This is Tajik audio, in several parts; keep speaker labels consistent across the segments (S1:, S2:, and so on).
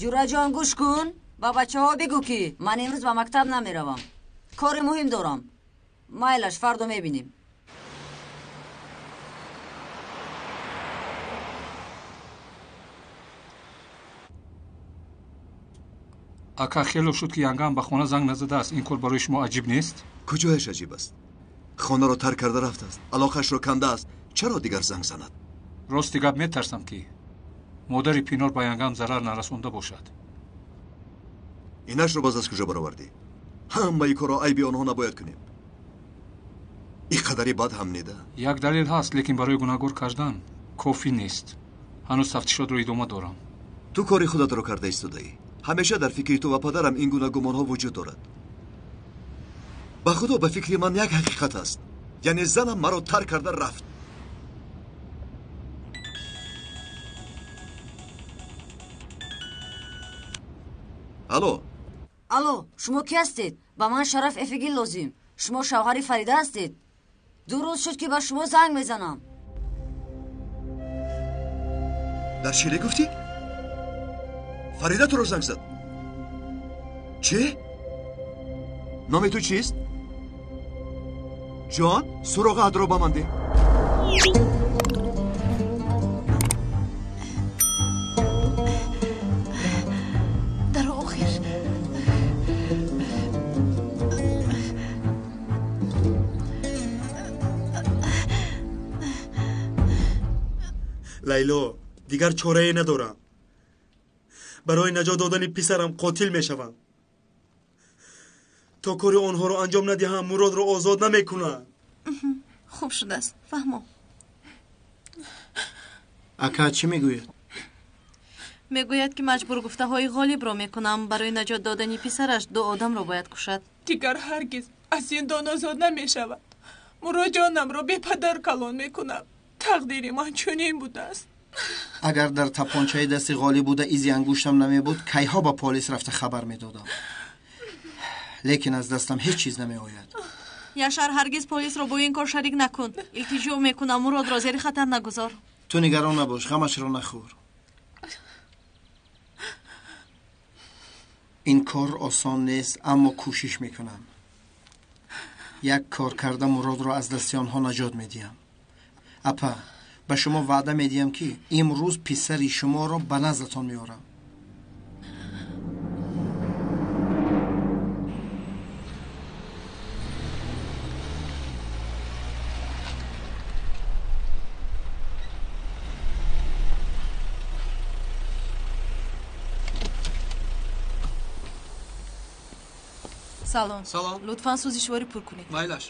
S1: Ҷураҷон, гӯш кун, ба бачаҳо бигӯ, ки ман имрӯз ба мактаб намеравам. Кори муҳим дорам. Майлаш, фардо мебинем.
S2: Ака, хело шуд, ки янгам ба хона занг назадааст. Ин кор барои шумо аҷиб нест?
S3: Куҷояш аҷиб аст? Хонаро тарк карда рафтааст, алоқашро кандааст. Чаро дигар занг занад?
S2: Рости гап, метарсам, ки модари Пинор ба янгам зарар нарасонда бошад.
S3: Инашро боз аз куҷо баровардӣ? Ҳамаи корро айби онҳо набояд кунем. Ин қадари бад ҳам неда.
S2: Як далел ҳаст, лекин барои гунаҳгор кардан кофӣ нест. Ҳанӯз тафтишотро идома дорам.
S3: Ту кори худатро карда истодаӣ. Ҳамеша дар фикри ту ва падарам ин гуна гумонҳо вуҷуд дорад. Ба худо, ба фикри ман як ҳақиқат аст, яъне занам маро тарк карда рафт. Алло.
S1: Алло, шумо кӣ ҳастед? Ба ман Шараф Эфегил лозим. Шумо шавҳари Фарида ҳастед? 2 рӯз шуд, ки ба шумо занг мезанам.
S3: Дар Шиле гуфтӣ? Фарида туро занг зад? Чӣ? Номи ту чист? Ҷон, суроғаатро ба ман деҳ.
S4: Дар охир
S5: Лайло, дигар чорае надорам. Барои наҷот додани писарам қотил мешавам. То кори онҳоро анҷом надиҳам, Муродро озод намекунам.
S4: Хуб шудааст, фаҳмо.
S6: Ака, чӣ мегӯяд?
S4: Мегӯяд, ки маҷбур гуфтаҳои Ғолибро мекунам. Барои наҷот додани писараш ду одамро бояд кушад.
S7: Дигар ҳаргиз аз зиндон озод намешавад. Муроҷонамро бепадар калон мекунам. Тақдири ман чунин будааст.
S6: Агар дар тапончаи дасти Ғолиб буда изи ангуштам намебуд, кайҳо ба полис рафта хабар медодам. Лекин аз дастам ҳеҷ чиз намеояд.
S4: Яшар, ҳаргиз полисро бо ин кор шарик накун. Илтиҷо мекунам, Муродро зери хатар нагузор.
S6: Ту нигарон набош, ғамашро нахӯр. Ин кор осон нест, аммо кӯшиш мекунам. Як кор карда Муродро аз дасти онҳо наҷот медиҳам. Апа, ба шумо ваъда медиҳам, ки имрӯз писари шуморо ба наздатон меорам.
S8: Салом.
S9: Салом.
S8: Лутфан сӯзишворӣ пур кунед.
S9: Майлаш.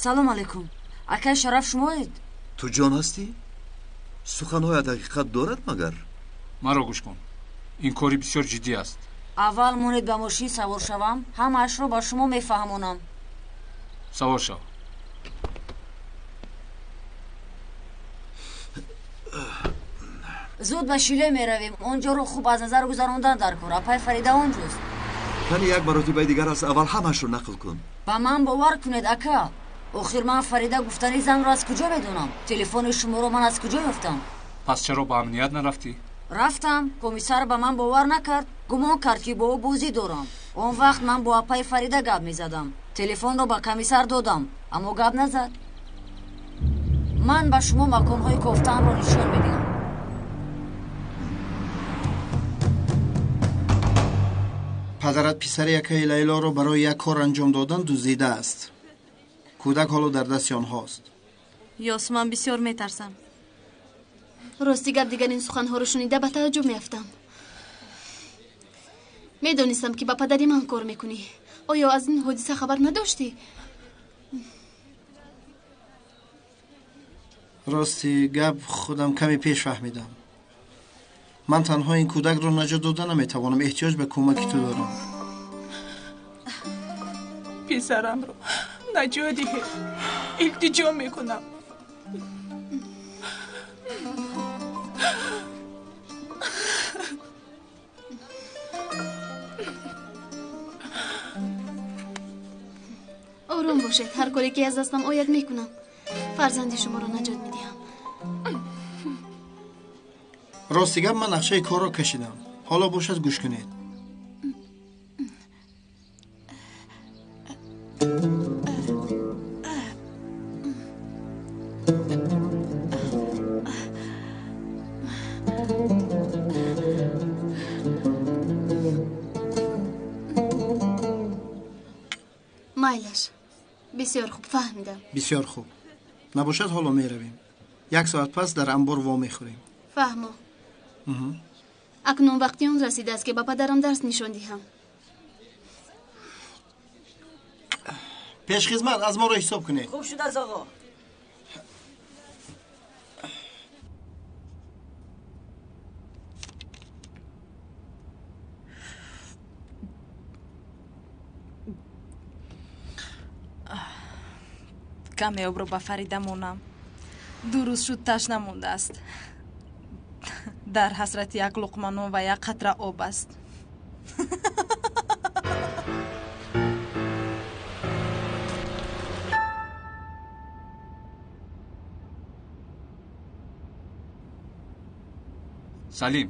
S1: Салом алейкум. Акай Шараф шумоед?
S3: Ту ҷон ҳастӣ? Суханҳоят ҳақиқат дорад магар?
S2: Маро гӯш кун. Ин кори бисёр ҷиддӣ аст.
S1: Аввал монед ба мошин савор шавам, ҳамаашро ба шумо мефаҳмонам.
S2: Савор шав.
S1: Зуд ба Шиле меравем. Он ҷоро хуб аз назар гузарондан дар кор. Апай Фарида он ҷост.
S3: Кани як маротибаи дигар аз аввал ҳамаашро нақл кун.
S1: Ба ман бовар кунед, ака. Охир ман Фарида гуфтани занро аз куҷо медонам? Телефони шуморо ман аз куҷо ёфтам?
S2: Пас чаро ба амният нарафтӣ?
S1: Рафтам, комиссар ба ман бовар накард, гумон кард, ки бо ӯ бозӣ дорам. Он вақт ман бо апаи Фарида гап мезадам. Телефонро ба комиссар додам, аммо гап назад. Ман ба шумо маконҳои кофтаамро нишон медиҳам.
S6: Падарат писари якаи Лайлоро барои як кор анҷом додан дуздидааст. Кӯдак ҳоло дар дасти онҳост.
S4: Ёс, ман бисёр метарсам.
S9: Рости гап, дигар ин суханҳоро шунида ба тааҷҷуб меафтам. Медонистам, ки ба падари ман кор мекунӣ. Оё аз ин ҳодиса хабар надоштӣ?
S6: Рости гап, худам каме пеш фаҳмидам. Ман танҳо ин кӯдакро наҷот дода наметавонам, эҳтиёҷ ба кӯмаки ту дорам.
S7: Писарамро наҷот диҳед, илтиҷо мекунам.
S9: Ором бошед, ҳар коре ки аз дастам ояд мекунам. Фарзанди шуморо наҷот медиҳам.
S6: Рости гап, ман нақшаи корро кашидам. Ҳоло бошад, гӯш кунед.
S9: Майлаш, бисёр хуб фаҳмидам.
S6: Бисёр хуб. Набошад, ҳоло меравем. Як соат пас дар анбор вомехӯрем.
S9: Фаҳмо. Акнун вақти он расидааст, ки ба падарам дарс нишон диҳам.
S6: Пешхизмат, аз моро ҳисоб кунед.
S1: Хуб шудааст, оғо.
S8: Каме обро ба Фарида монам. 2 рӯз шуд ташна мондааст. Дар ҳасрати як луқма нон ва як қатра об аст.
S2: Салим,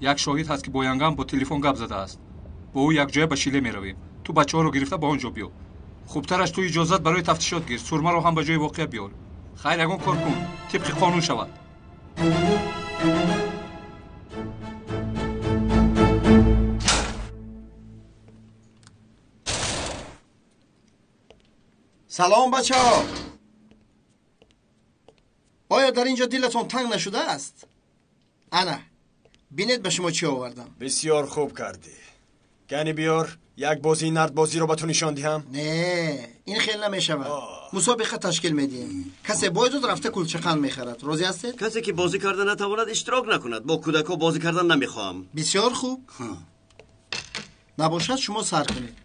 S2: як шоҳид ҳаст, ки бо янгам бо телефон гап задааст. Бо ӯ якҷоя ба Шиле меравем. Ту бачаҳоро гирифта ба он ҷо биё. Хубтараш ту иҷозат барои тафтишот гир. Сурмаро ҳам ба ҷои воқеа биёр. Хайр, ягон кор кун, тибқи қонун шавад.
S6: Салом, бачаҳо. Оё дар ин ҷо дилатон танг нашудааст? Ана, бинед, ба шумо чӣ овардам.
S5: Бисёр хуб кардӣ. Кани биёр, як бозии нардбозиро ба ту нишон диҳам.
S6: Не, ин хел намешавад. Мусобиқа ташкил медиҳем. Касе бояд рафта кулчақанд мехарад. Розӣ ҳастед?
S10: Касе ки бозӣ карда натавонад, иштирок накунад. Бо кӯдакҳо бозӣ кардан намехоҳам.
S6: Бисёр хуб. Набошад, шумо сар кунед.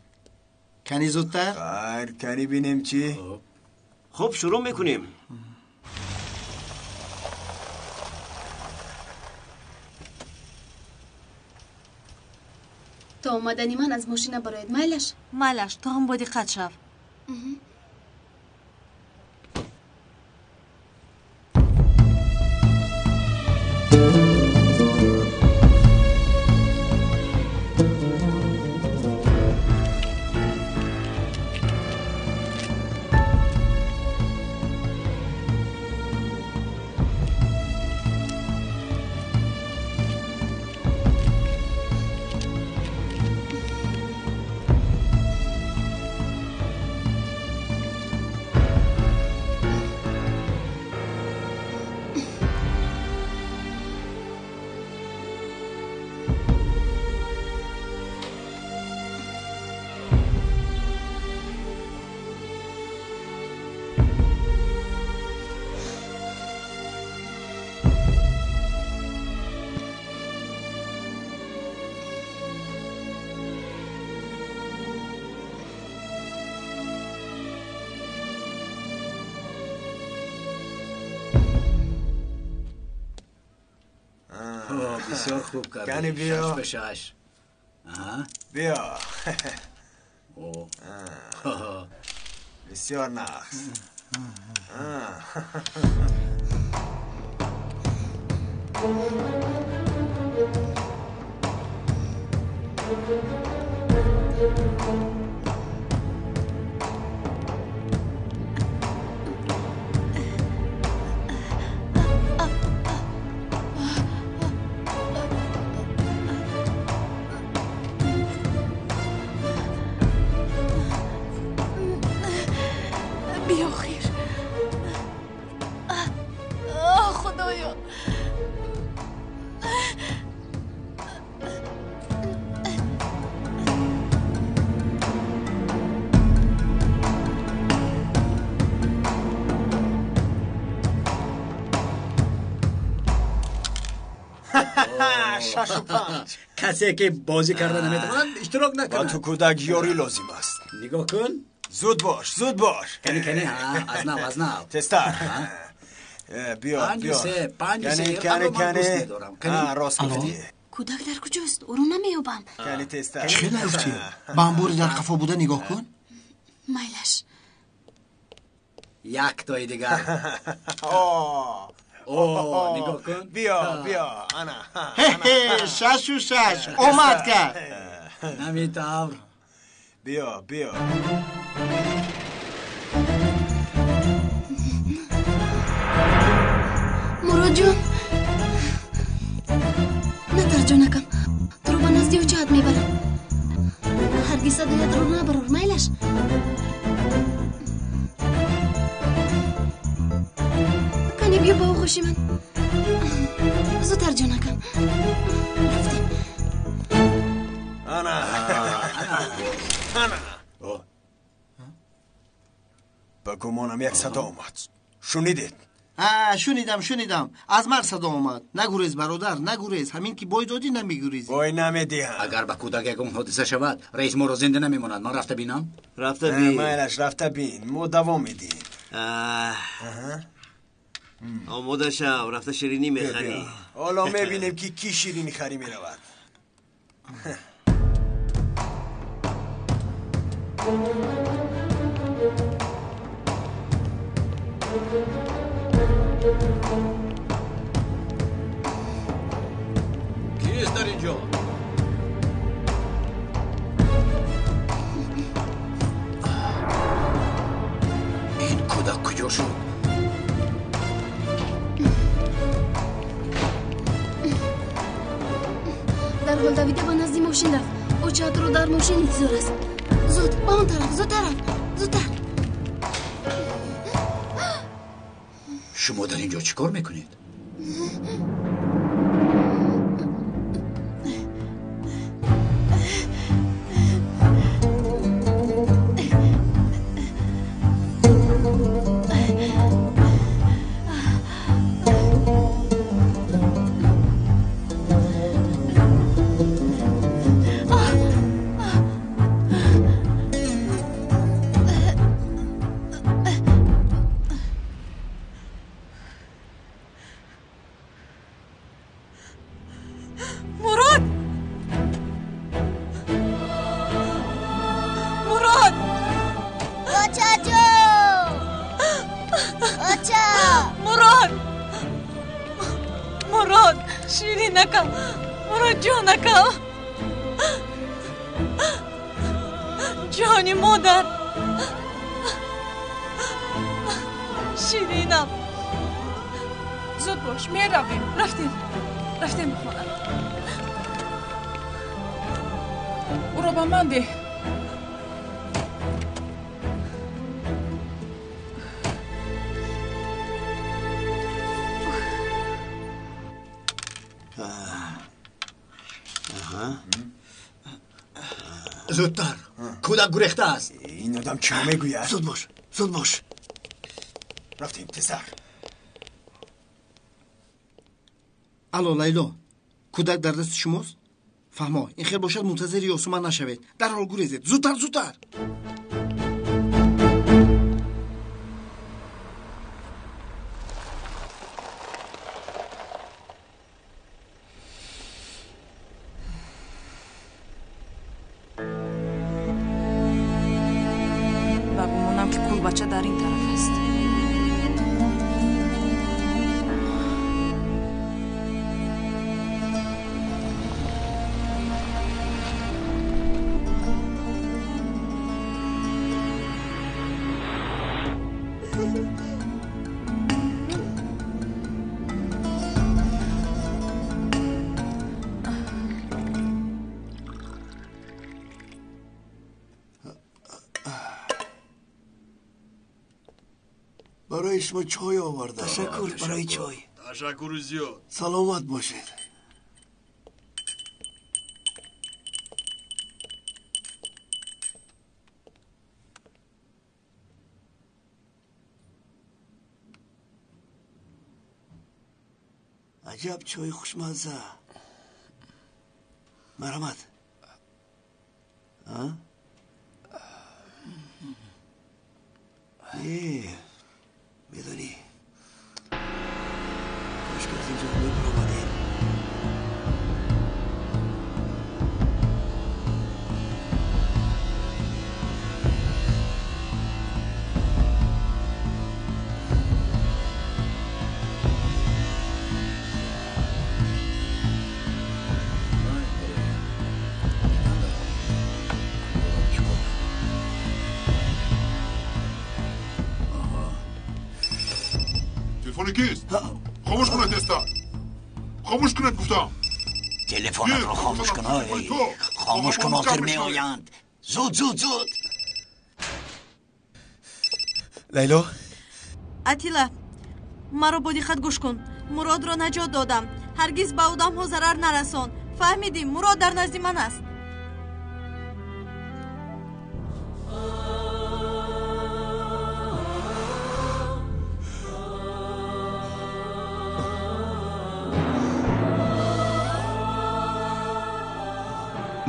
S6: Кани зудтар.
S5: Хайр, кани бинем чӣ.
S10: Хуб, шурӯъ мекунем.
S9: То омадани ман аз мошина барояд, майлаш?
S4: Майлаш, ту ҳам бодиққат шав.
S11: بسیار خوب کردی.
S5: کنی بیا.
S11: 6 به 6.
S5: بیا. بسیار نقص.
S8: Биохир. Худоё.
S12: Шашу панҷ.
S11: Касе ки бозӣ карда наметавонад, иштирок накунад.
S12: Ба ту кӯдак ёрӣ лозим аст.
S11: Нигоҳ кун.
S12: Зуд бош, зуд бош.
S11: Кани, кани, аз нав, аз нав.
S12: Тезтар. Биё, биё.
S11: 5-3, 5-3.
S12: Кани, кани, кани. Рост гуфтӣ.
S9: Кӯдак дар куҷост? Ӯро намеёбам.
S12: Кани, тезтар.
S6: Чӣ хел наёфтӣ? Ба амбори дар қафо буда нигоҳ кун.
S9: Майлаш.
S11: Яктои дигар. О, нигоҳ кун.
S12: Биё, биё, ана.
S6: 6-6. Омад кард.
S11: Намитавр.
S12: Биё, биё.
S9: Муродҷон, натарс, ҷонакам, туро ба назди очаат мебарам. Ҳаргиз садоятро набарор, майлаш. Кани, биё ба оғӯши ман. Зудтар, ҷонакам. Рафтем.
S12: Ана, ана. Ба гумонам як садо омад. Шунидед?
S6: Шунидам, шунидам. Аз марг садо омад. Нагурез, бародар, нагурез. Ҳамин ки бой додӣ, намегурезӣ.
S12: Бой намедиҳам.
S11: Агар ба кӯдак ягон ҳодиса шавад, раис моро зинда намемонад. Ман рафта бинам.
S10: Рафта бин.
S12: Майлаш, рафта бин. Мо давом медиҳем.
S10: Омода шав, рафта ширинӣ мехарӣ.
S12: Ҳоло мебинем, ки кӣ ширинӣ харӣ меравад.
S11: Кист дар инҷо? Ин кӯдак куҷо шуд?
S9: Дарҳол давида ба назди мошин рафт. Очаатро дар мошин интизор аст. Зуд, ба он тараф, зудтар рафт, зудтар.
S11: Шумо дар инҷо чӣ кор мекунед?
S8: Ширинакам, Муродҷонакам, ҷони модар, ширинам.
S7: Зуд бош, меравем.
S8: Рафтем, рафтем ба хона.
S7: Ӯро ба ман деҳ.
S11: Зудтар, кӯдак гурехтааст.
S12: Ин одам чӣ мегӯяд?
S3: Зуд бош, зуд бош.
S12: Рафтем, тезтар.
S6: Алло, Лайло, кӯдак дар дасти шумост? Фаҳмо, ин хел бошад, мунтазири Ёсуман нашавед. Дарҳол гурезед. Зудтар, зудтар.
S8: Ба гумонам, ки кулбача дар ин тараф аст.
S13: Барои шумо чой овардам.
S14: Ташаккур барои чой.
S12: Ташаккури зиёд.
S13: Саломат бошед. Аҷаб чойи хушмазза. Марҳамат. Не, медонӣ, кош ки аз инҷо мебаромадем.
S15: Кист? Хомӯш кунед теста. Хомӯш кунед гуфтам.
S14: Телефонатро хомӯш кун. Хомӯш кун, ҳозир меоянд. Зуд, зуд, зуд.
S12: Лайло?
S4: Атила, маро бо диққат гӯш кун. Муродро наҷот додам. Ҳаргиз ба одамҳо зарар нарасон. Фаҳмидӣ? Мурод дар назди ман аст.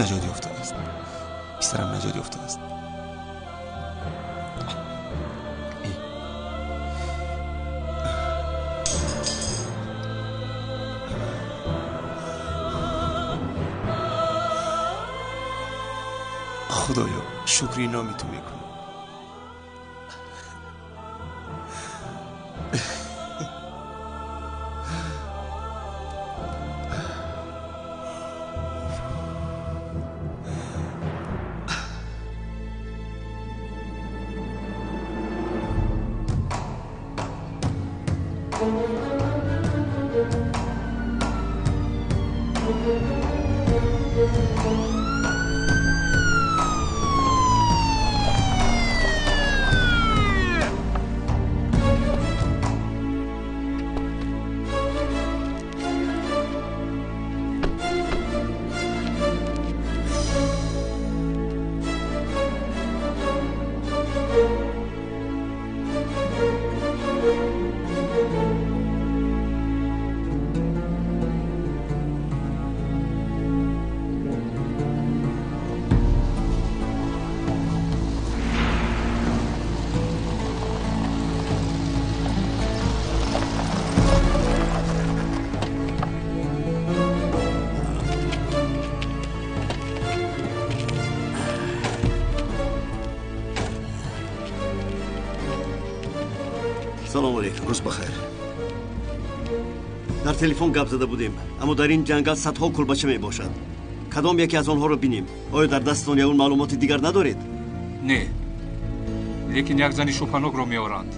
S12: Наҷот ёфтааст. Писарам наҷот ёфтааст. Худоё, шукри номи ту мекунам.
S10: Салом алейкум.
S3: Рӯз бахайр.
S10: Дар телефон гап зада будем, аммо дар ин ҷангал садҳо кулбача мебошад. Кадом яке аз онҳоро бинем? Оё дар дасттон ягон маълумоти дигар надоред?
S2: Не, лекин як зани шубҳанокро меоранд.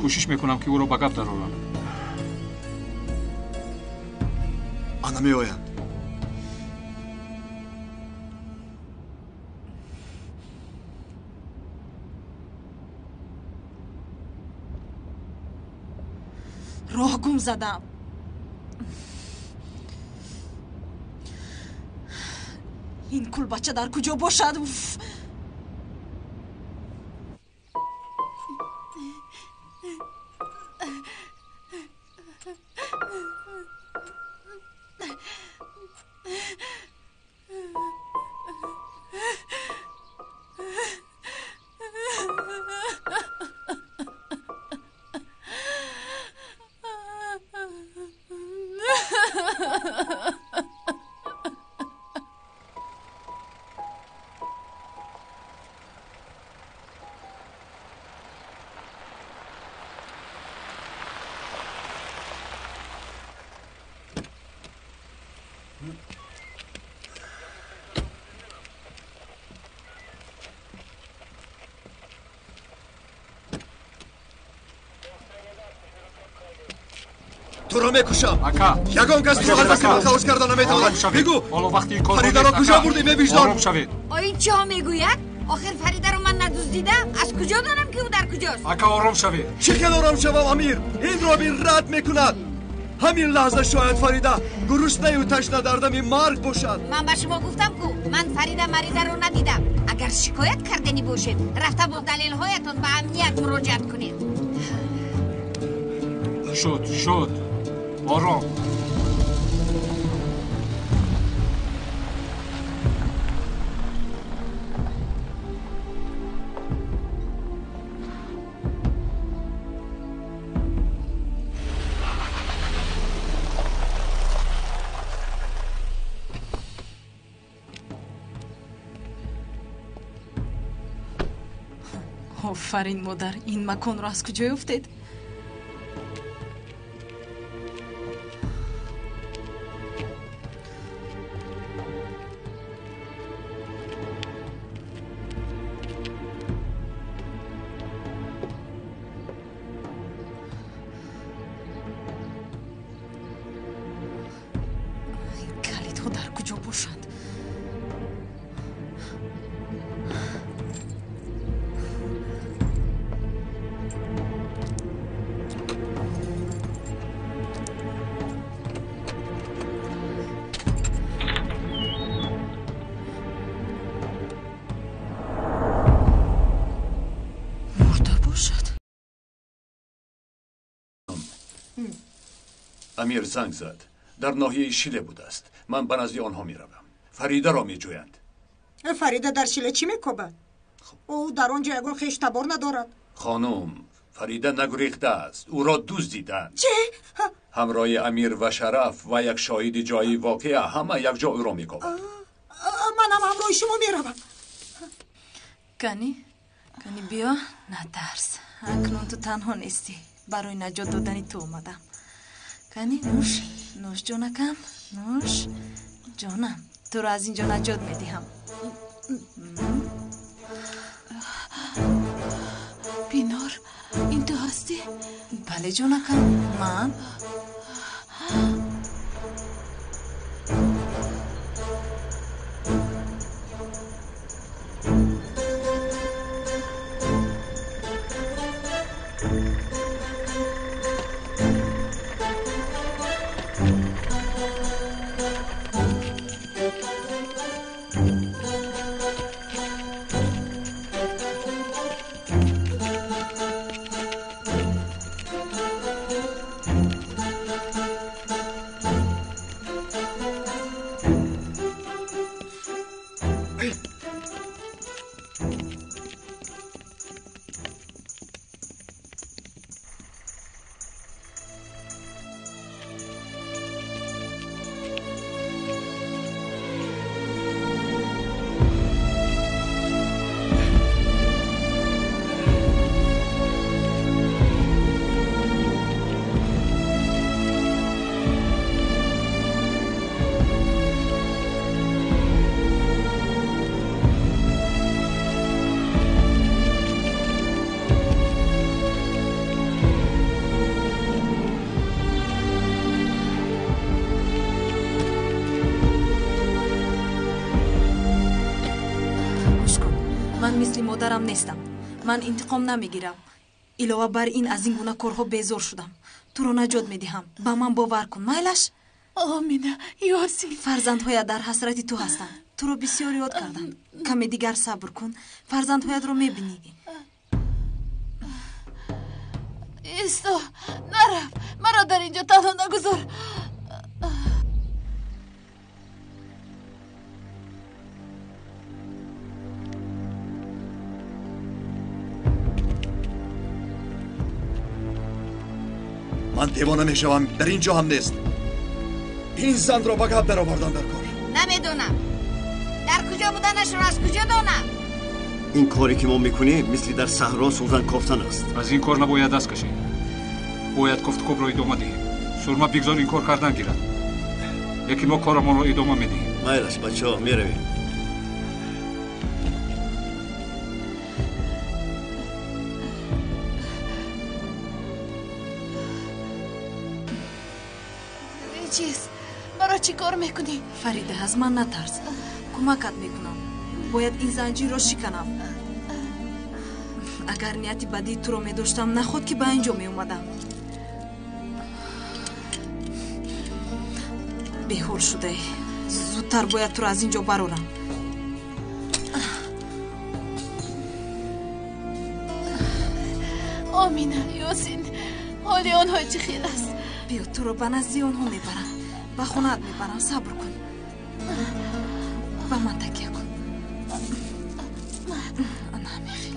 S2: Кӯшиш мекунам, ки ӯро ба гап дарорам.
S3: Ана меоянд.
S8: Роҳ гум задам. Ин кулбача дар куҷо бошад? Уф!
S3: Туро мекушам. Ягон кас туро аз дасти ман халос карда наметавонад. Бигӯ, Фаридаро куҷо бурдӣ, бевиҷдон?
S1: Ин чиҳо мегӯяд? Охир Фаридаро ман надуздидам. Аз
S16: куҷо донам ки ӯ дар куҷост?
S2: Ака, ором шавед.
S3: Чӣ хел ором шавам, Амир? Инро бин, рад мекунад. Ҳамин лаҳза шояд Фарида гуруснаю ташна дар дами марг бошад.
S16: Ман ба шумо гуфтам ку, ман Фарида Маридаро надидам. Агар шикоят карданӣ бошед, рафта бо далелҳоятон ба амният муроҷиат кунед.
S2: Шуд, шуд, ором.
S8: Офарин, модар, ин маконро аз куҷо ёфтед? Калидҳо дар куҷо бошанд?
S17: Амир занг зад. Дар ноҳияи Шиле будааст. Ман ба назди онҳо меравам. Фаридаро меҷӯянд.
S18: Фарида дар Шиле чӣ мекобад? Ӯ дар он ҷо ягон хештабор надорад.
S17: Хонум, Фарида нагурехтааст. Ӯро дуздиданд.
S18: Чӣ?
S17: Ҳамроҳи Амир ва Шараф ва як шоҳиди ҷои воқеа ҳама якҷо ӯро мекобанд.
S18: Манам ҳамроҳи шумо меравам.
S8: Кани, кани, биё, натарс. Акнун ту танҳо нестӣ. Барои наҷот додани ту омадам. Кани, нӯш, нӯш, ҷонакам, нӯш, ҷонам, туро аз ин ҷо наҷот медиҳам.
S4: Бинор, ин ту ҳастӣ?
S8: Бале, ҷонакам, ман. Мисли модарам нестам. Ман интиқом намегирам. Илова бар ин аз ин гуна корҳо безор шудам. Туро наҷот медиҳам. Ба ман бовар кун, майлаш?
S7: Омина, Ёсин.
S8: Фарзандҳоят дар ҳасрати ту ҳастанд. Туро бисёр ёд кардам. Каме дигар сабр кун. Фарзандҳоятро мебинӣ.
S4: Исто, нарав. Маро дар инҷо танҳо нагузор.
S3: Ман девона мешавам, дар ин ҷо ҳам нест. Ин занро ба гап даровардан дар кор.
S16: Намедонам. Дар куҷо буданашро аз куҷо донам?
S10: Ин коре ки мо мекунем мисли дар саҳро сӯзан кофтан аст.
S2: Аз ин кор набояд даст кашем. Бояд кофтукобро идома диҳем. Сурма бигзор ин кор кардан гирад. Лекин мо корамонро идома медиҳем.
S10: Майлаш, бачаҳо, меравем.
S4: Чиз? Маро чӣ кор мекунӣ?
S8: Фарида, аз ман натарс. Кӯмакат мекунам. Бояд ин занҷирро шиканам. Агар нияти бадии туро медоштам, наход ки ба ин ҷо меомадам. Беҳол шудаӣ. Зудтар бояд туро аз ин ҷо барорам.
S7: Омина, Ёсин, ҳоли онҳо чӣ хел аст?
S8: Биё, туро ба назди онҳо мебарам, ба хонаат мебарам. Сабр кун, ба ман такя кун. Ана ҳамин хел.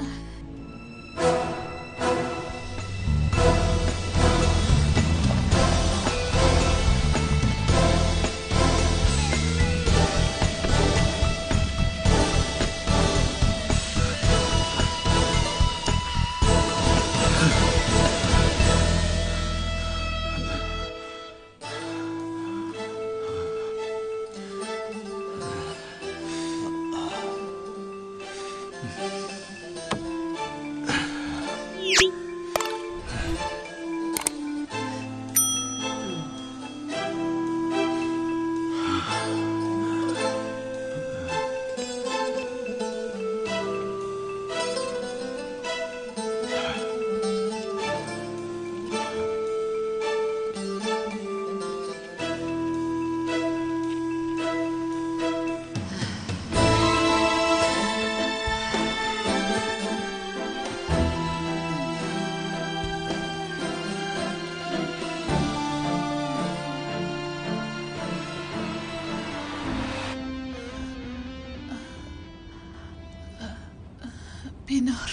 S7: Бинор.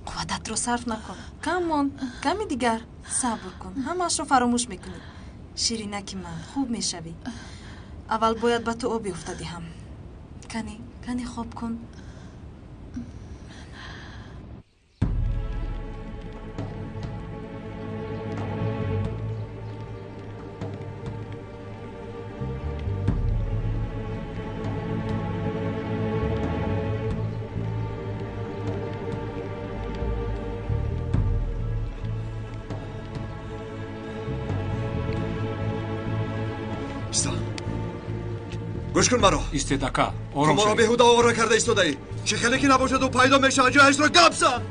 S8: Қуввататро сарф накун. Кам монд, ками дигар. Сабр кун, ҳамаашро фаромӯш мекунӣ. Ширинаки ман, хуб мешавӣ. Аввал бояд ба ту об ёфта диҳам. Кани, кани хоб кун.
S3: Гӯш кун маро.
S2: Истед, ака, ором
S3: Ту маро
S2: шавед.
S3: беҳуда овора карда истодаӣ. Чӣ хеле ки набошад, ӯ пайдо мешавад, ҷояшро гап зан.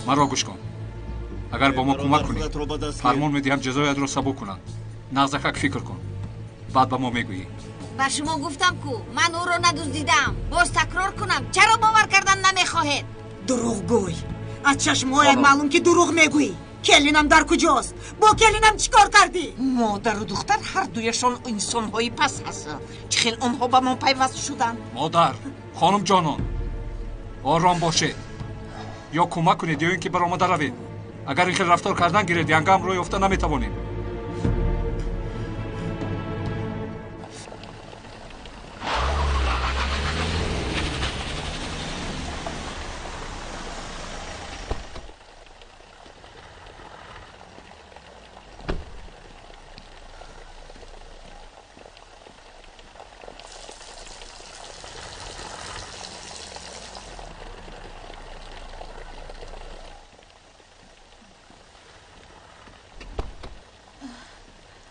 S2: Маро гӯш кун. Агар бо мо кӯмак кунӣ, фармон медиҳам ҷазоятро сабук кунанд. Нағзакак фикр кун, баъд ба мо мегӯӣ.
S16: Ба шумо гуфтам ку, ман ӯро надуздидаам. Боз такрор кунам, чаро бовар кардан намехоҳед?
S18: Дурӯғгӯй, аз чашмҳоят маълум ки дурӯғ мегӯӣ. Келинам дар куҷост? Бо келинам чӣ кор кардӣ?
S19: Модару духтар ҳардуяшон инсонҳои пас ҳастанд. Чӣ хел онҳо ба мо пайваст шуданд?
S2: Модар, хонум ҷонон, ором бошед. Ё кӯмак кунед, ё ин ки баромада равед. Агар ин хел рафтор кардан гиред, янгамро ёфта наметавонем.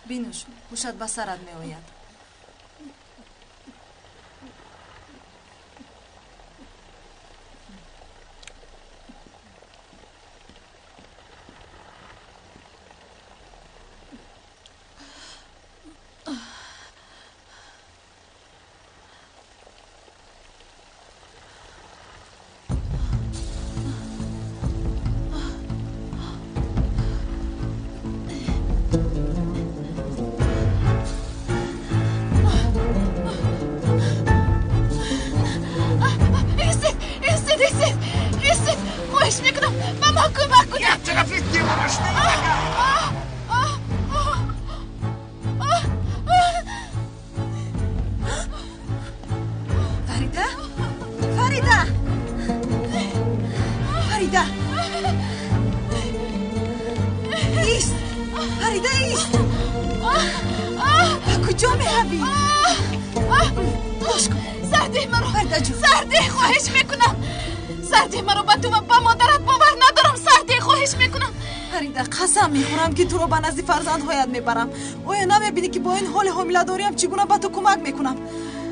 S8: Бинӯш, ҳушат ба сарат меояд.
S7: Истед, истед, истед, истед, хоҳиш мекунам, ба ман кӯмак кунед.
S19: Як тарафи девораш.
S8: Фарида, Фарида, Фарида, ист, Фарида, ист. Ба куҷо меравӣ?
S7: Гӯш кун, сардеҳ маро.
S8: Фарида ҷон.
S7: Сардеҳ, хоҳиш мекунам, сардеҳ маро. Ба ту ва ба модарат бовар надорам. Сардеҳ, хоҳиш мекунам.
S8: Фарида, қасам мехӯрам ки туро ба назди фарзандҳоят мебарам. Оё намебинӣ ки бо ин ҳоли ҳомиладориам чӣ гуна ба ту кӯмак мекунам?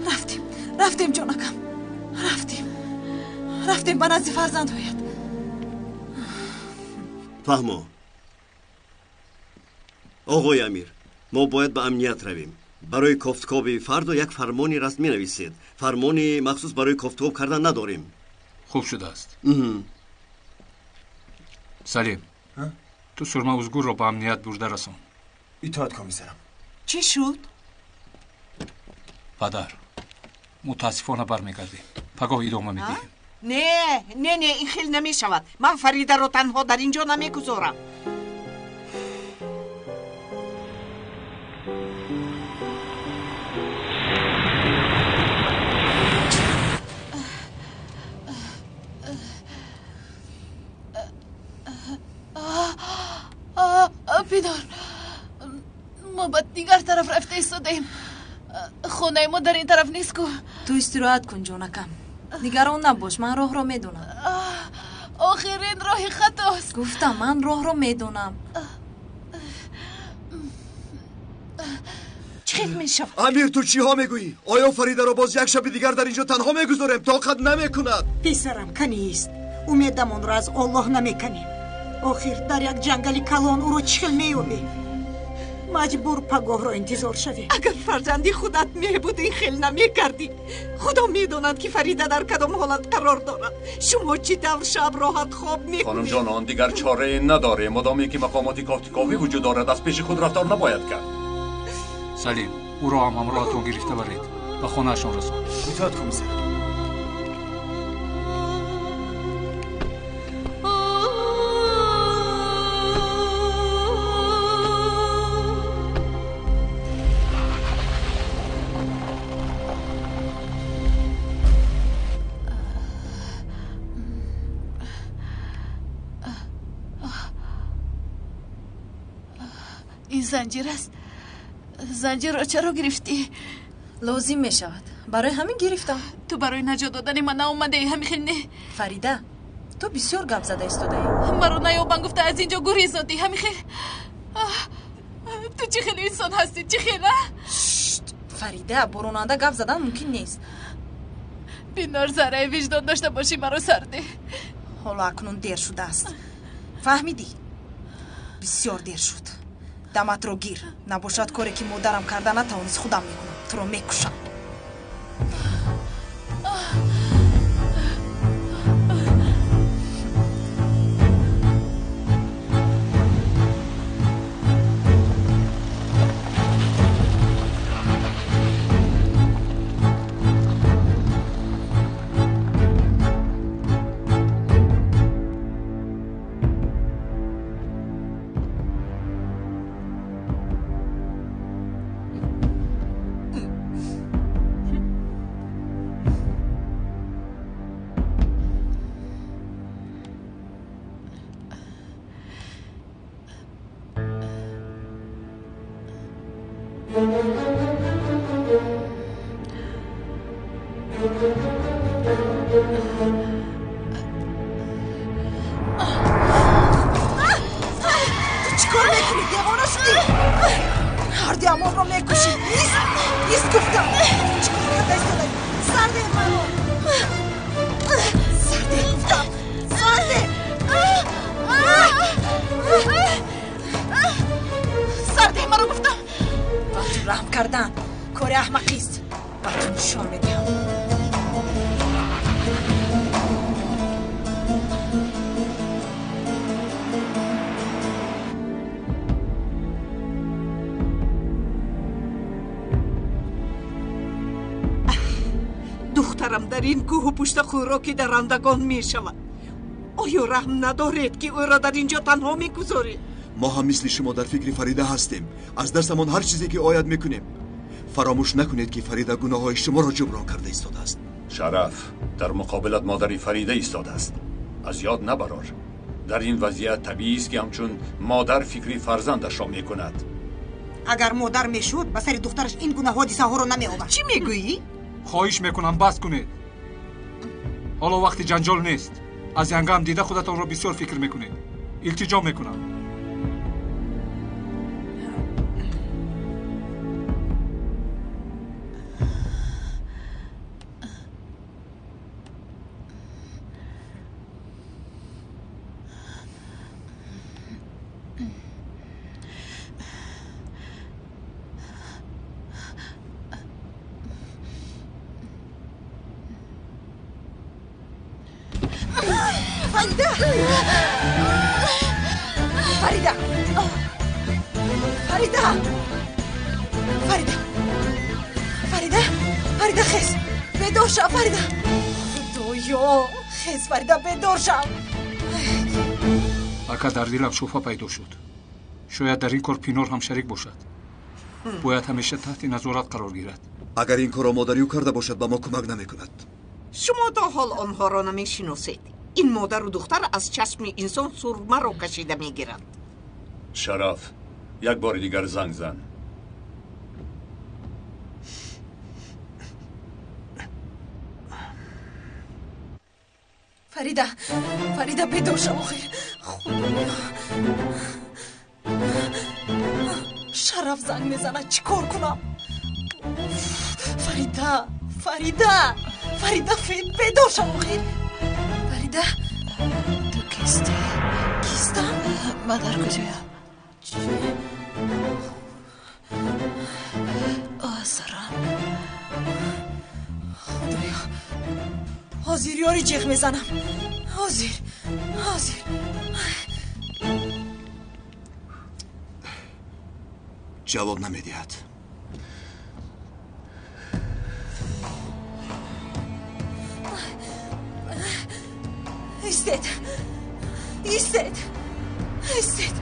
S8: Рафтем, рафтем, ҷонакам, рафтем, рафтем ба назди фарзандҳоят.
S10: Фаҳмо. Оғои Амир, мо бояд ба амният равем. Барои кофткоби фардо як фармони расмӣ нависед. Фармони махсус барои кофткоб кардан надорем.
S2: Хуб шудааст. Салим, ту Сурма Узгурро ба амният бурда расон.
S12: Итоат, комиссарам.
S19: Чӣ шуд?
S2: Падар, мутаассифона бармегардем. Пагоҳ идома медиҳем.
S19: Не, не, не, ин хел намешавад. Ман Фаридаро танҳо дар ин ҷо намегузорам.
S8: Пидор, мо ба дигар тараф рафта истодаем. Хонаи мо дар ин тараф нест ку.
S4: Ту истироҳат кун, ҷонакам. Нигарон набош, ман роҳро медонам.
S8: Охир ин роҳи хатост.
S4: Гуфтам, ман роҳро медонам.
S19: Чӣ хел мешавад?
S3: Амир, ту чиҳо мегӯӣ? Оё Фаридаро боз як шаби дигар дар инҷо танҳо мегузорем? Тоқат намекунад.
S18: Писарам, канист. Умедамонро аз Оллоҳ намеканем. Охир дар як ҷангали калон ӯро чӣ хел меёбем? Маҷбур пагоҳро интизор шавем.
S19: Агар фарзанди худат мебуд, ин хел намекардӣ. Худо медонад, ки Фарида дар кадом ҳолат қарор дорад. Шумо чӣ тавр шаб роҳат хоб мекунед?
S17: Хонумҷон, он дигар чорае надорем. Модоме ки мақомоти кофтиковӣ вуҷуд дорад, аз пеши худ рафтор набояд кард.
S2: Салим, ӯро ҳам ҳамроҳатон гирифта баред, ба хонаашон расон.
S12: Итоат, комиссар.
S8: Ин занҷир аст. Занҷирро чаро гирифтӣ?
S4: Лозим мешавад. Барои ҳамин гирифтам.
S8: Ту барои наҷот додани ман наомадаӣ, ҳамин хел не?
S4: Фарида, ту бисёр гап зада истодаӣ.
S8: Маро наёбан гуфта аз ин ҷо гурезодӣ, ҳамин хел. Ту чӣ хел инсон ҳастӣ, чӣ хел, а?
S4: Фарида, бо ронанда гап задан мумкин нест.
S8: Бинор, зарраи виҷдон дошта бошӣ, маро сардӣ.
S4: Ҳоло акнун дер шудааст. Фаҳмидӣ? Бисёр дер шуд. Даматро гир. Набошад коре ки модарам карда натавонист, худам мекунам. Туро мекушам.
S19: Духтарам дар ин кӯҳу пушта хӯроки дарандагон мешавад. Оё раҳм надоред, ки ӯро дар ин ҷо танҳо мегузоред?
S3: Мо ҳам мисли шумо дар фикри Фарида ҳастем. Аз дастамон ҳар чизе ки ояд мекунем. Фаромӯш накунед, ки Фарида гуноҳҳои шуморо ҷуброн карда истодааст.
S17: Шараф, дар муқобилат модари Фарида истодааст. Аз ёд набарор. Дар ин вазъият табиист, ки ҳамчун модар фикри фарзандашро мекунад.
S18: Агар модар мешуд, ба сари духтараш ин гуна ҳодисаҳоро намеовард.
S19: Чӣ мегӯӣ?
S2: Хоҳиш мекунам, бас кунед. Ҳоло вақти ҷанҷол нест. Аз янгам дида худатонро бисёр фикр мекунед. Илтиҷо мекунам.
S4: Фарида! Фарида! Фарида! Фарида! Фарида! Фарида, хез! Бедор шав, Фарида! Худоё! Хез, Фарида, бедор шав!
S2: Ака, дар дилам шубҳа пайдо шуд. Шояд дар ин кор Пинор ҳам шарик бошад. Бояд ҳамеша таҳти назорат қарор гирад.
S3: Агар ин корро модари ӯ карда бошад, ба мо кӯмак намекунад.
S19: Шумо то ҳол онҳоро намешиносед. Ин модару духтар аз чашми инсон сурмаро кашида мегиранд.
S17: Шараф, як бори дигар занг зан.
S4: Фарида, Фарида, бедор шав, охир. Худоё. Шараф занг мезанад, чӣ кор кунам? Фарида, Фарида, Фарида, бедор шав, охир. Фарида,
S8: ту кистӣ?
S4: Кистам?
S8: Ман дар куҷоям?
S4: Чӣ?
S8: Сарам.
S4: Худоё, ҳозир ёри ҷеғ мезанам. Ҳозир, ҳозир.
S3: Ҷавоб намедиҳад.
S4: Истед, истед, истед.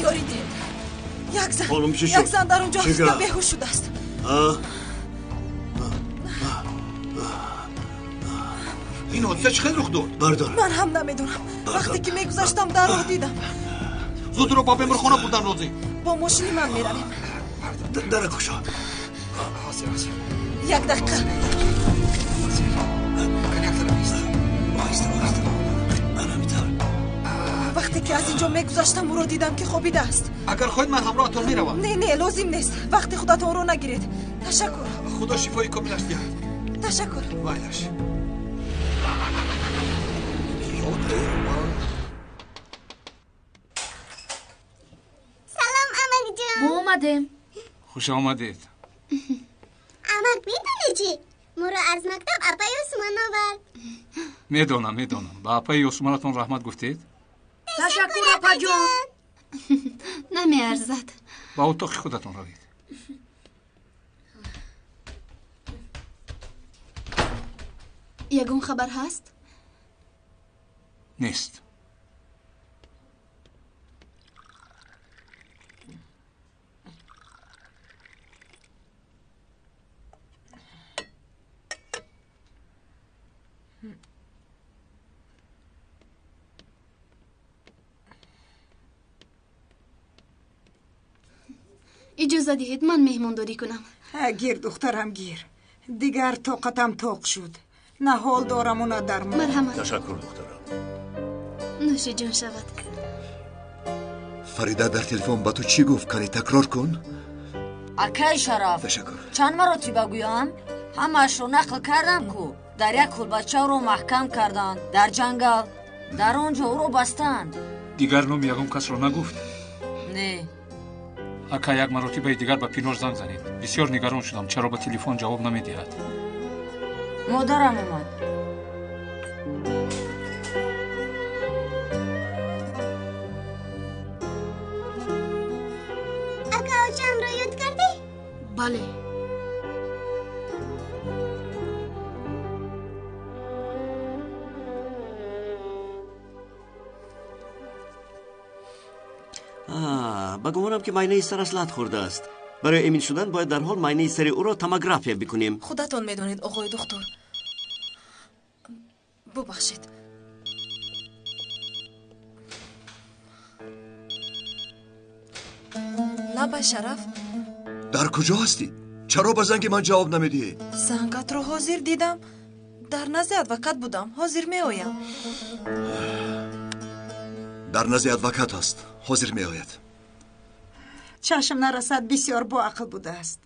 S4: Ёри диҳед. Як зан, як зан дар он ҷо афтида беҳуш шудааст.
S13: Ин ҳодиса чӣ хел рух дод?
S4: Бардор. Ман ҳам намедонам. Вақте ки мегузаштам, дар роҳ дидам.
S13: Зуд ӯро ба беморхона бурдан лозим.
S4: Бо мошини ман меравем.
S13: Дара кушо. Ҳозир, ҳозир.
S4: Як дақиқа.
S13: Оҳиста, оҳиста. Ана метавр.
S4: Вақте ки аз ин ҷо мегузаштам, ӯро дидам ки хобидааст.
S13: Агар хоҳед, ман ҳамроҳатон меравам.
S4: Не, не, лозим нест. Вақти худатонро нагиред. Ташаккур.
S13: Худо шифои комилаш диҳад.
S4: Ташаккур.
S13: Майлаш.
S20: Салом, амакҷон.
S1: Мо омадем.
S2: Хуш омадед.
S20: Амак, медонӣ чӣ? Моро аз мактаб апаи Усмон овард.
S2: Медонам, медонам. Ба апаи Усмонатон раҳмат гуфтед?
S1: Ташаккур, апаҷон.
S9: Намеарзад.
S2: Ба утоқи худатон равед.
S9: Ягон хабар ҳаст?
S2: Нест.
S9: Иҷоза диҳед, ман меҳмондорӣ кунам.
S18: Гир, духтарам, гир. Дигар тоқатам тоқ шуд. На ҳол дораму, на дармон.
S9: Марҳамат.
S17: Ташаккур, духтарам.
S9: Нӯши ҷон шавад.
S3: Фарида дар телефон ба ту чӣ гуфт? Кани такрор кун.
S1: Акай Шараф.
S3: Ташаккур.
S1: Чанд маротиба гӯям? Ҳамаашро нақл кардам ку. Дар як кулбача ӯро маҳкам карданд. Дар ҷангал. Дар он ҷо ӯро бастанд.
S2: Дигар номи ягон касро нагуфт?
S1: Не.
S2: Ака, як маротибаи дигар ба Пинор занг занед. Бисёр нигарон шудам, чаро ба телефон ҷавоб намедиҳад.
S1: Модарам омад.
S20: Ака, очамро ёд кардӣ?
S9: Бале.
S10: Ба гумонам ки майнаи сараш лат хӯрдааст. Барои эмин шудан бояд дар ҳол майнаи сари ӯро томография бикунем.
S8: Худатон медонед, оғои духтур. Бубахшед. Лабай, Шараф.
S3: Дар куҷо ҳастӣ? Чаро ба занги ман ҷавоб намедиҳӣ?
S8: Зангатро ҳозир дидам. Дар назди адвокат будам. Ҳозир меоям.
S3: Дар назди адвокат аст. Ҳозир меояд.
S18: Чашм нарасад, бисёр боақл будааст.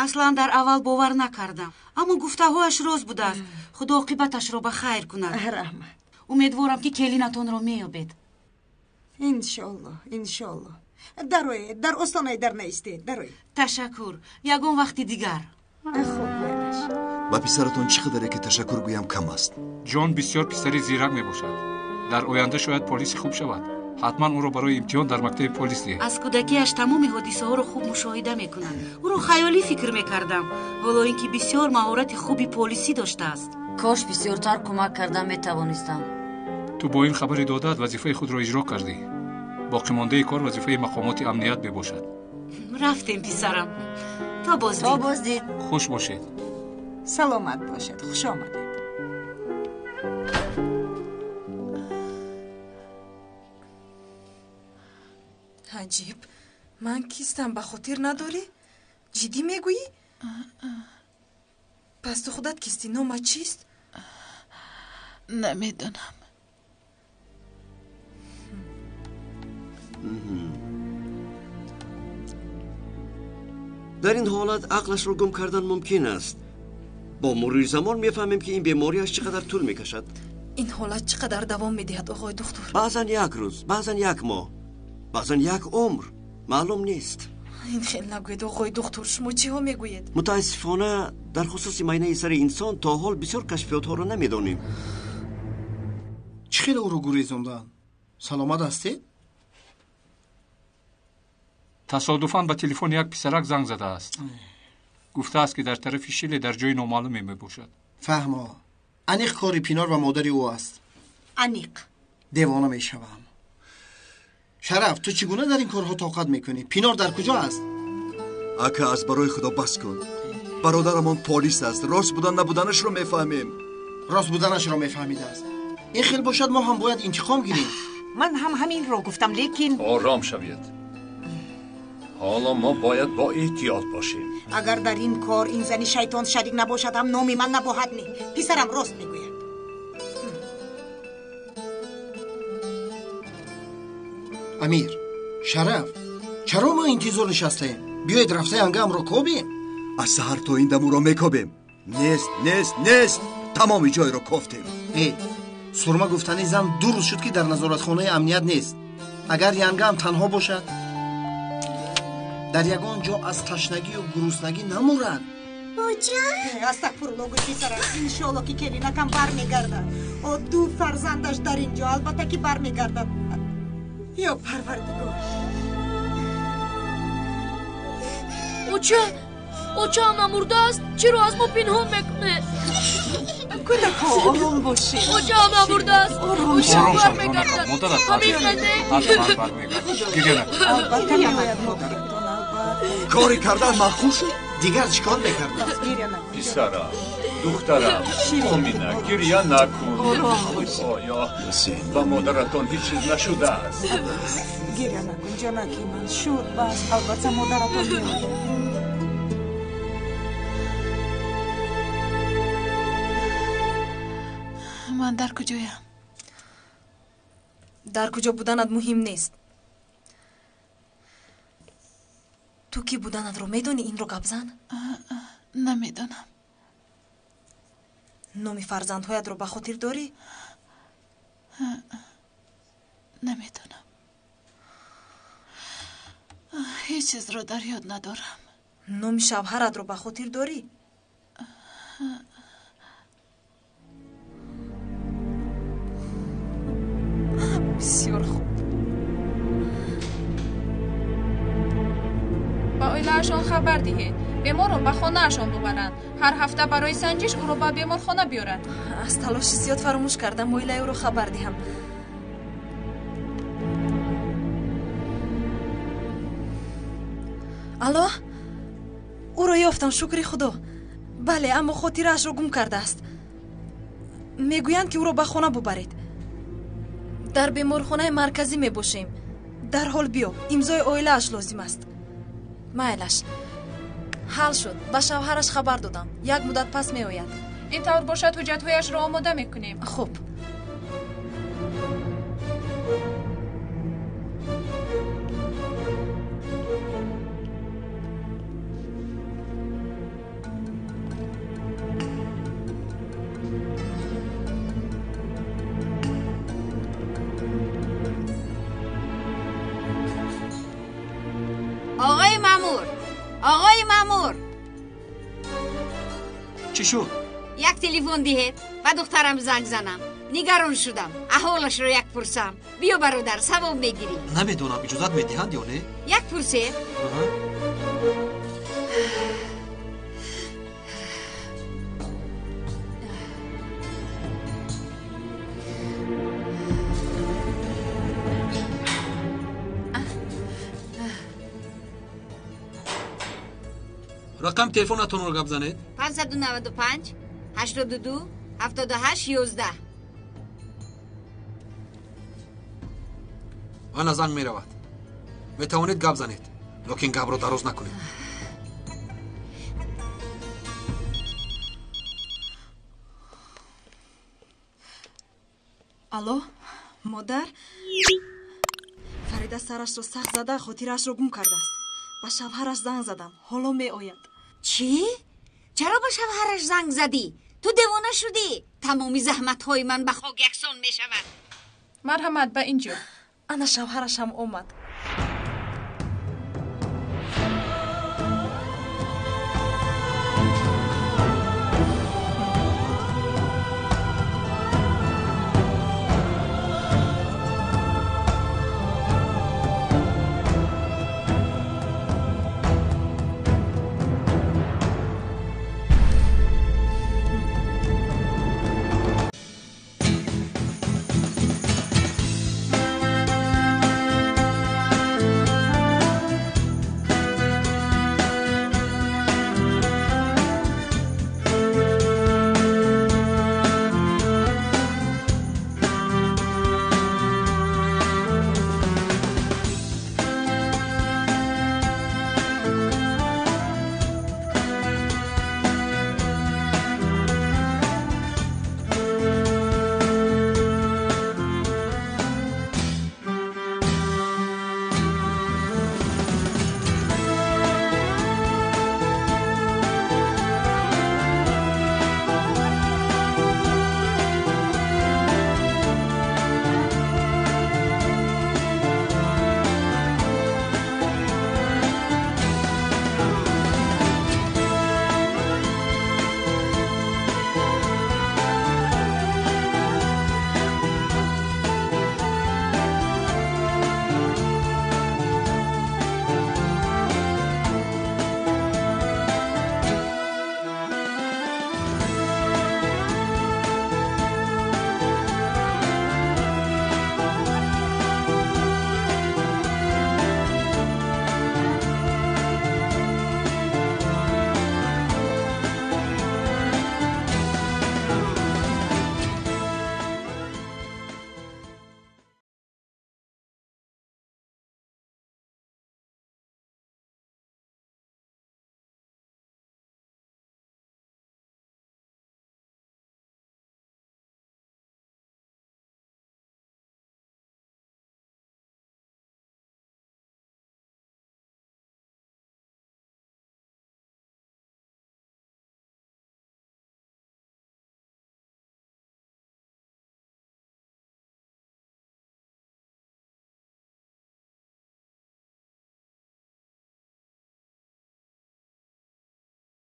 S21: Аслан дар аввал бовар накардам, аммо гуфтаҳояш рост будааст. Худо оқибаташро ба хайр кунад.
S18: Раҳмат.
S21: Умедворам, ки келинатонро меёбед.
S18: Иншоалло, иншоалло. Дароед, дар остонаи дар наистед, дароед.
S21: Ташаккур. Ягон вақти дигар.
S18: Хуб, майлаш.
S3: Ба писаратон чӣ қадаре ки ташаккур гӯям кам аст.
S2: Ҷон бисёр писари зирак мебошад. Дар оянда шояд полиси хуб шавад. Ҳатман ӯро барои имтиҳон дар мактаби полис диҳед.
S21: Аз кӯдакиаш тамоми ҳодисаҳоро хуб мушоҳида мекунад. Ӯро хаёлӣ фикр мекардам, ҳоло ин ки бисёр маҳорати хуби полисӣ доштааст.
S1: Кош бисёртар кӯмак карда метавонистам.
S2: Ту бо ин хабари додаат вазифаи худро иҷро кардӣ. Боқимондаи кор вазифаи мақомоти амният мебошад.
S21: Рафтем, писарам. То боздид.
S1: То боздид.
S2: Хуш бошед.
S18: Саломат бошед. Хуш омадед.
S8: Аҷиб, ман кистам ба хотир надорӣ? Ҷиддӣ мегӯӣ? Пас ту худат кистӣ? Номат чист?
S7: Намедонам.
S10: Дар ин ҳолат ақлашро гум кардан мумкин аст. Бо мурури замон мефаҳмем, ки ин бемориаш чӣ қадар тӯл мекашад.
S8: Ин ҳолат чӣ қадар давом медиҳад, оғои духтур?
S10: Баъзан як рӯз, баъзан як моҳ, баъзан як умр, маълум нест.
S8: Ин хел нагӯед, оғои духтур, шумо чиҳо мегӯед?
S10: Мутаассифона, дар хусуси майнаи сари инсон то ҳол бисёр кашфиётҳоро намедонем.
S6: Чӣ хел ӯро гурезондаанд? Саломат ҳастед?
S2: Тасодуфан ба телефони як писарак занг задааст. Гуфтааст, ки дар тарафи Шиле дар ҷои номаълуме мебошад.
S6: Фаҳмо, аниқ кори Пинор ва модари ӯ аст.
S18: Аниқ.
S6: Девона мешавам. Шараф, ту чӣ гуна дар ин корҳо тоқат мекунӣ? Пинор дар куҷо аст?
S3: Ака, аз барои худо бас кун. Бародарамон полис аст. Рост будан набуданашро мефаҳмем.
S6: Рост буданашро мефаҳмидааст. Ин хел бошад, мо ҳам бояд интиқом гирем.
S18: Ман ҳам ҳаминро гуфтам, лекин
S17: ором шавед. Ҳоло мо бояд бо эҳтиёт бошем.
S18: Агар дар ин кор ин зани шайтон шарик набошад, ҳам номи ман набоҳад не. Писарам рост мегӯяд.
S6: Амир, Шараф, чаро мо интизор нишастаем? Биёед рафта янгамро кобем.
S3: Аз саҳар то ин дам ӯро мекобем. Нест, нест, нест. Тамоми ҷойро кофтем.
S6: Э, Сурма гуфтани зан 2 рӯз шуд, ки дар назоратхонаи амният нест. Агар янгам танҳо бошад, дар ягон ҷо аз ташнагию гуруснагӣ намурад.
S18: Оча? Астағфирулло, гӯй писарам. Иншоалло, ки келинакам бармегардад. О, ду фарзандаш дар ин ҷо, албатта ки бармегардад. Ё Парвардигор.
S9: Оча, очаам намурдааст, чиро аз мо пинҳон мекунед?
S19: Кӯдакҳо, ором бошед.
S9: Очаам намурдааст,
S2: Ором
S9: очаам
S2: шав,
S9: бармегардад.
S2: модарат
S9: Ҳамин хел не?
S2: ҳатман бармегардад. Гиря накун.
S18: Албатта меояд модаратон, албатта.
S3: Кори кардан маъқул шуд?
S6: Дигар чӣ кор мекардам?
S18: Гиря накун.
S17: Писарам, духтарам, Омина, гиря накун.
S19: Ором бош.
S17: Худоё, ба модаратон ҳеҷ чиз нашудааст.
S18: Гиря накун, ҷонаки ман. Шуд, бас, албатта модаратон меояд.
S7: Ман дар куҷоям?
S8: Дар куҷо буданат муҳим нест. Ту кӣ буданатро медонӣ, инро гап зан?
S7: Намедонам.
S8: Номи фарзандҳоятро ба хотир дорӣ?
S7: Намедонам. Ҳеҷ чизро дар ёд надорам.
S8: Номи шавҳаратро ба хотир дорӣ? Бисёр хуб.
S5: Ба оилаашон хабар диҳед. Беморро ба хонаашон бубаранд. Ҳар ҳафта барои санҷиш ӯро ба беморхона биёранд.
S8: Аз талоши зиёд фаромӯш кардам оилаи ӯро хабар диҳам. Алло, ӯро ёфтам, шукри Худо. Бале, аммо хотираашро гум кардааст. Мегӯянд, ки ӯро ба хона бубаред. Дар беморхонаи марказӣ мебошем. Дарҳол биё, имзои оилааш лозим аст. Майлаш, ҳал шуд. Ба шавҳараш хабар додам. Як муддат пас меояд.
S5: Ин тавр бошад, ҳуҷҷатҳояшро омода мекунем.
S8: Хуб.
S16: Оғои маъмур, оғои маъмур.
S13: Чӣ шуд?
S16: Як телефон диҳед, ба духтарам занг занам. Нигарон шудам, аҳволашро як пурсам. Биё бародар, савоб мегирӣ.
S13: Намедонам иҷозат медиҳанд ё не.
S16: Як пурсед.
S13: Рақами телефонатонро гап занед.
S16: 595 82 78 11.
S13: Ана занг меравад. Метавонед гап занед, лекин гапро дароз накунед.
S8: Алло, модар? Фарида сарашро сахт зада, хотираашро гум кардааст. Ба шавҳараш занг задам, ҳоло меояд.
S16: Чӣ? Чаро ба шавҳараш занг задӣ? Ту девона шудӣ? Тамоми заҳматҳои ман ба хок яксон мешавад.
S5: Марҳамат, ба ин ҷо.
S8: Ана шавҳарашам омад.